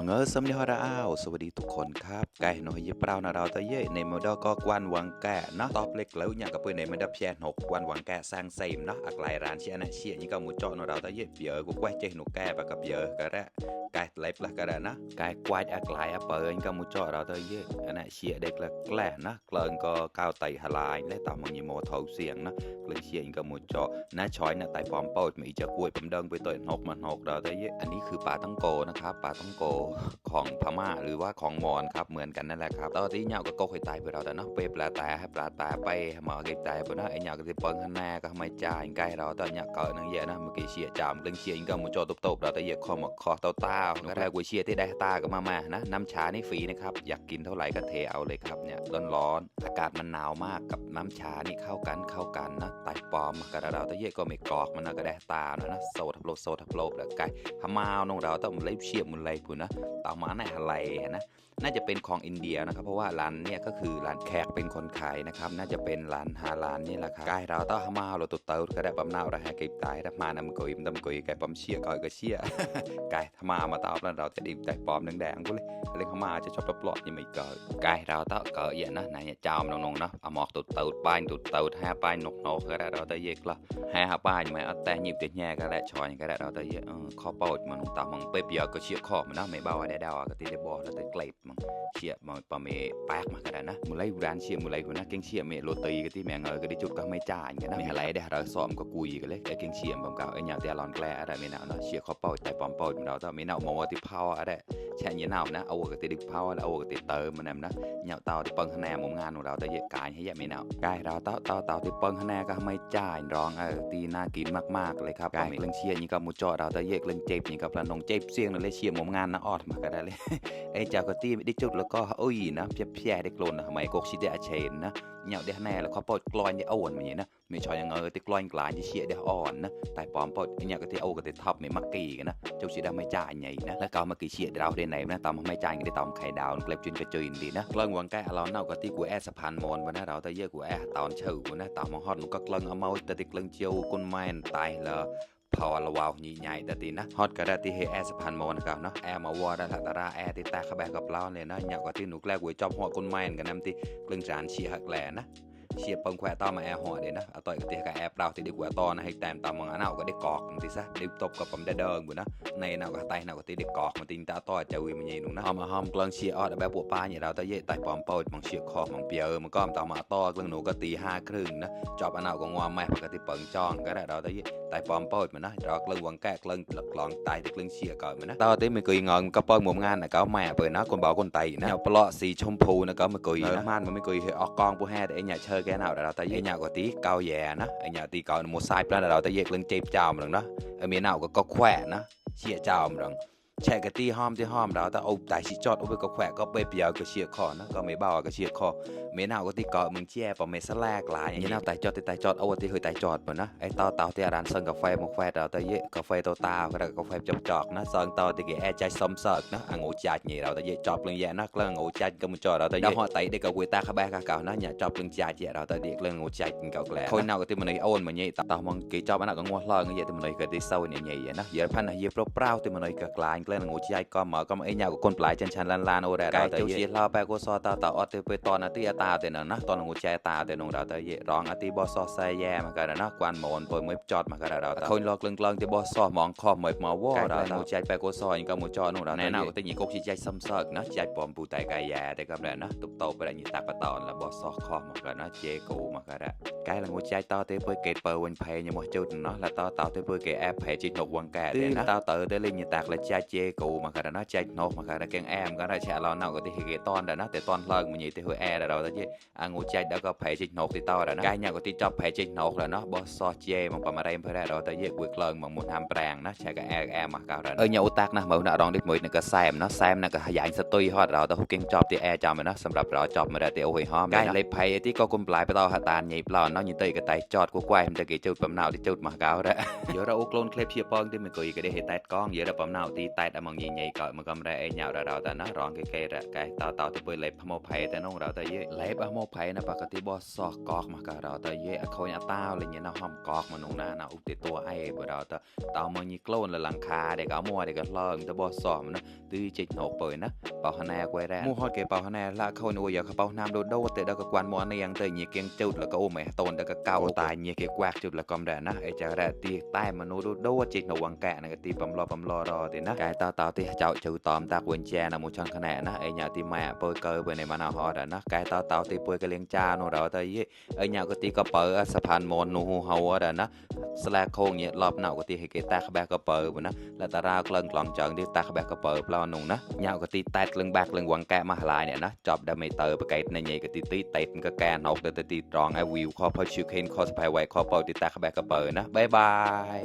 สำเนียงฮาราอ้าวสวัสดีทุกคนครับไก่หน่อยยี่เปล่านะเราตะเย่ในโมเดลก็กวนวังแก่เนาะตอบเล็กแล้วอย่างกับเพื่อนในโมเดลเพียนหกกวนวังแก่สร้างเซมเนาะอักไลร้านเชียนะเชียนี่ก็หมูเจาะนะเราตะเย่เยอะกูแกวเจหนูแก่ปะกับเยอะก็ได้ไก่เล็บละก็ได้นะไก่กวาดอักไลอะเปิลก็หมูเจาะเราตะเย่อันนั้นเชียเด็กละแกล้นะเกลือนก็ก้าวไตฮาลายและตามมันยีโมเท้าเสียงนะเกลือเชียนี่ก็หมูเจาะน้าช้อยนะไตปอมเปิดมีจะกล้วยผมเดินไปต่อยนกมันหกเราตะเย่อันนี้คือปลาตั้งโกนะครับปลาตั้งโกของพม่าหรือว่าของมอญครับเหมือนกันนั่นแหละครับตอนที่เหยาก็เคยตายไปเราแต่เนาะไปปลาตาให้ปลาตาไปหมอเกยตายไปเนาะไอ้เหยาก็จะเปิงข้างหน้าก็ไม่จ่ายใกล้เราตอนเหยาเกิดนั่งเยอะนะเมื่อกี้เชียจามเรื่องเชียก็มุจโจตบเราแต่เยอะคอมาคอเต้าเต้าก็ได้กูเชียที่ได้ตาก็มานะน้ำชานี่ฟรีนะครับอยากกินเท่าไหร่ก็เทเอาเลยครับเนี่ยร้อนอากาศมันหนาวมากกับน้ำชานี่เข้ากันนะไตปอมกระเราแต่เยอะก็ไม่กอกมันก็ได้ตานะโซทับโลแล้วไก่พม่าน้องเราต้องเล็บเชียมันเลยพูนะต่อมาในอะไรนะน่าจะเป็นของอินเดียนะครับเพราะว่าร้านเนี่ยก็คือร้านแขกเป็นคนขายนะครับน่าจะเป็นร้านฮาลาลนี่แหละครับกายเราต้องมาเราตุ่เตาก็ได้ปั๊มนาวได้ให้เก็บตายถ้ามานำกุยดำกุยไก่ปั๊มเชี่ยก่อยก็เชี่ยกายถ้ามาตอบแล้วเราจะดิบใจปลอมแดงๆกูเลยเรื่องเขามาจะชอบปลอดยังไม่เกิดกายเราต้องเกิดอย่างนะนายจามน้องๆเนาะเอาหมอกตุ่เตาป้ายตุ่เตาห้าป้ายนกก็ได้เราได้เยอะละห้าป้ายยังไม่เอาแต่หยิบติดแง่ก็ได้ชอยก็ได้เราได้เยอะข้อเปิดมันต่ำมันเปียบก็เชี่ยข้อมันนะไม่เบาได้ดาวก็ตีได้บ่แล้วได้เกล็ดมันเชี่ยมาปะเมแป๊กมาก็ได้นะมือไล่ร้านเชี่ยมือไล่หัวหน้าเก่งเชี่ยเมโรตีก็ที่แมงก็ได้จุดก็ไม่จ่ายกันนะไม่อะไรได้เราซ้อมก็กุยกันเลยไอ้เก่งเชี่ยผมเก่าไอ้ยาวแต่ร้อนแกล้อะไรไม่หนาวเนาะเชี่ยข้อเปิดใจปอมเปิดเราต้องไม่หนาวมองที่เผาอะไรแช่เย็นหนาวนะเอาก็ตีดิเผาแล้วเอาก็ตีเติมมันนั่นนะเหนียวเตาที่เปิ้งคะแนนมุมงานของเราแต่เยอะกายให้แย่ไม่หนาวกายเราเตาที่เปิ้งคะแนนก็ไม่จ่ายร้องตีน่ากินมากๆเลยครับกายเรื่องเชี่ยนี่ก็มุจอเราแต่เยอะเรื่องเจ็บนี่ก็พลันนงเจ็บเสียงเลยเชี่ยมุมงานนะออดมาก็ได้เลยไอ้เจ้าก็ตีไม่ได้จุดแล้วก็โอ้ยนะเพี้ยได้กลนนะทำไมกกชิดได้เชนนะเหนียวได้แน่แล้วเขาปลดกลอยได้อ่อนอย่างนี้นะไม่ชอยยังติกลอยกลายที่เชี่ยได้อ่อนนะแต่ปอมปลดเหนียวก็ตีโอ้ก็ตีทับไม่มักกี่กันนะเจ้าชิดได้ไม่จ่ายไงนะแล้วก็มากี่เชี่ยเราได้ไหนนะตอมไม่จ่ายก็ได้ตอมไข่ดาวเกล็บจุนกระจุยดีนะกลางวังแก่เราเน่าก็ตีกูแอสะพานมอนวันนั้นเราแต่เยอะกูแอตอนเชื่อกูนะตอมมาฮอดมันก็กลางเอาเมาแต่ติกลางเจียวกุนแมนตายเลยพอละวาวใหญ่แต่ตีนะฮอตก็ได้ที่เฮแอสะพานมอนนะครับเนาะแอมาวอร์ได้ละตาราแอติตาขบกับเราเลยนะอย่างก็ที่หนูแกล้กูจอบหัวกุนแมนกันน้ำที่กลางจานเชียหักแหลนะเชียปังแควต่อมาแอร์หัวเดี๋ยวนะเอาต่อยกับเตะกับแอร์เปล่าที่ดีกว่าต่อนะให้แต้มตามมังอันเอาก็ได้กอกมันตีซะได้ตบกับผมได้เดินบุนะในน่าก็ไตน่าก็ตีได้กอกมันตีตาต่อจะวิ่งมันยิงนุ่งนะเอามาห้อมกลางเชียออดแบบปวดปลาอย่างเราตะเย่ไตปอมเปิดมังเชียคอมังเปียมันก็ต่อมาต่อกลางหนูก็ตี5 ครึ่งนะจอบอันเอาก็งอแม่ปกติเปิงจองก็ได้เราตะเย่ไตปอมเปิดมันนะเรากลางวังแก่กลางหลักลองไตติกลางเชียก่อนมันนะต่อที่มันกุยงอนก็เปิงมุมงานนะก็แม่เปิดนะคนเบาคนไตนะเอาปลาสีชมพูนะก็มันกุยนะมันไม่กุยออกกองผู้แห่แต่ไอ้เนี่ยเชิญแกเอาเราตะเย่ก็tí cao dè nó anh nhà tí cao một sai plan là đầu tới việc lưng chép chào mà đó ở miền nào có khỏe nó chia chào màแช่กะตี้ห้อมเราแต่เอาแต่ชิจอดเอาไปก็แขวะก็ไปเปียก็เชียคอนะก็ไม่เบาก็เชียคอเมน่าก็ที่เกาะมึงแช่ปอมเมสแลกหลายอย่างนี้นะแต่จอดเอาที่เคยแต่จอดเหมือนนะไอ้เตาที่ร้านเซิงกาแฟมาแขวะเราแต่เยอะกาแฟเตาก็ได้กาแฟจอกนะเซิงเตาที่แกแอใจซ้ำเสิร์กนะงูจัดนี่เราแต่เยอะจอบเรื่องแย่นักเรื่องงูจัดก็มึงจอดเราแต่เยอะห่อไตได้กับกุยตาขบเก่านะอย่าจอบเรื่องจัดเยอะเราแต่เด็กเรื่องงูจัดเก่าแก่คนnàoก็ที่มันโอนมันเยอะต่อมึงกี่จอบอันนั้นก็งัวเลิงเยอะที่มันก็ที่เศร้าเนี่ยเยอะนะเยอะพันนะเยอะเปล่าที่มันก็กลายเรื่องงูจัดก็มาก็ไอ้เนี่ยก็คนปลายชันลานโอเรเราแต่เยอะเราไปก็ซอตาออดไปตอนนั้นที่ตาแต่นั่นนะตอนงูใจตาแต่นงเราแต่เยอะร้องอติบอสอใส่แย่มากันนะกวนหมอนเปิดมือจอดมากันเราแต่คนรอกลางที่บอสอมองคอเหมือนมาวอเรางูใจไปก็ซอยก็มูจอนงเราแน่นอนก็แต่ยิ่งก็คิดใจซ้ำซากนะใจปอมปูไตกายแย่แต่ก็แบบนะตุบโตไปได้ยิ่งตักปะตอนแล้วบอสอคอมากันนะเจกูมากันละไกลละงูใจต่อเตะเปิดเกตเปิดวันเพย์ยังหมดจุดเนาะแล้วต่อเตะเปิดเกตแอปเพย์จิตหกวังแก่เดี๋ยวนะต่อเตะเตะลิงยิ่งตักแล้วใจเจกูมากันนะใจนกมากันนะแกงแอมก็ได้แช่เราเน่าก็ที่เกตอนแต่นะแต่ตอนเลิกมันยิ่งที่หัวแอร์เราแต่ยี่งูใจแล้วก็เพย์จิตนกที่ต่อแล้วนะไกลเนี่ยก็ที่จับเพย์จิตนกแล้วเนาะบอสอเจมันประมาณไรเพื่อได้เราแต่ยี่กุยเลิงมันหมุนทำแปลงนะแช่กับแอร์มากันเนี่ยอุตักนะเหมือนเราลองดิบมือนึกก็แซมนะแซมนะก็ขยายสตุยฮอดเราแต่หุกเก่งจอบที่แอร์จำนะสำหรับเราจอบมาได้แต่โอ้ยหอมไกลเลยเพย์ที่ก็กุมปลายไปต่อหาตาใหญ่เปล่าเนาะยิ่งเตยก็ไตจอดกูควายมันจะเกี่ยวจุดปั๊มนาวที่จุดมาเก่าแล้วเดี๋ยวเราโคลนเคลปเชียร์ปองที่มันกุยก็ได้เห็นไตกล้องเดี๋ยวเราปั๊มนาวตีไต តែមកញញក៏មកកំរ៉ែអេញ៉ៅដល់តែណារងគេរ៉កែតទៅពេលលេបមកផៃតែនងដល់តែយេលេបមកផៃណាបកតិបសោះកកមកក៏ដល់តែយេអខូនអតាលេញណាហំកកមកនងណាឧទាតអីបើដល់តមកញីក្លូនលលង្ខាដែលក៏មួដែលក៏ឡងទៅបសោះណាទីជិចណោកបើណាបោះណាគួយរ៉មូហត់គេបោះណាឡាខូនអ៊ុយក៏បោះណាមដូតែដល់ក៏គួនមកនេះយ៉ាងទៅញីគៀងជុតแล้วก็អូម៉ែតូនដល់ក៏កៅតាញីគេក្វាក់ជុតแล้วក៏មិនដែរណាអីចារ៉ទីតែមនុស្សដូជិចនៅវង្កែណាទីបំឡរទេណាកែតទីចៅជូតមតាគួនជាណាមួយចង់ខណែណាអីញ៉ាទីម៉ែពើកើបើនៃម៉ាណាហត់ណាកែតទីពើក៏លៀងចានោះដល់ទៅយីអីញ៉ាក៏ទីក៏បើសផានមននោះហៅដល់ណាស្លាខងញ៉ាឡប់ណៅក៏ទីឲ្យគេតាក្បែកក៏បើណាលតារាក្លងក្លងចងទីតាក្បែកក៏បើប្លោនោះណាញ៉ាក៏ទីតែក្លងបាក់ក្លងវង្កែមកឡាយនេះណាចប់ដល់មេតើបកែតណញីក៏ទីតែក៏កែណោកទៅទីត្រង់ឲ្យ view ខោផជូខេនខោស្បៃវ៉ៃខោបើទីតាក្បែកក៏បើណាបាយបាយ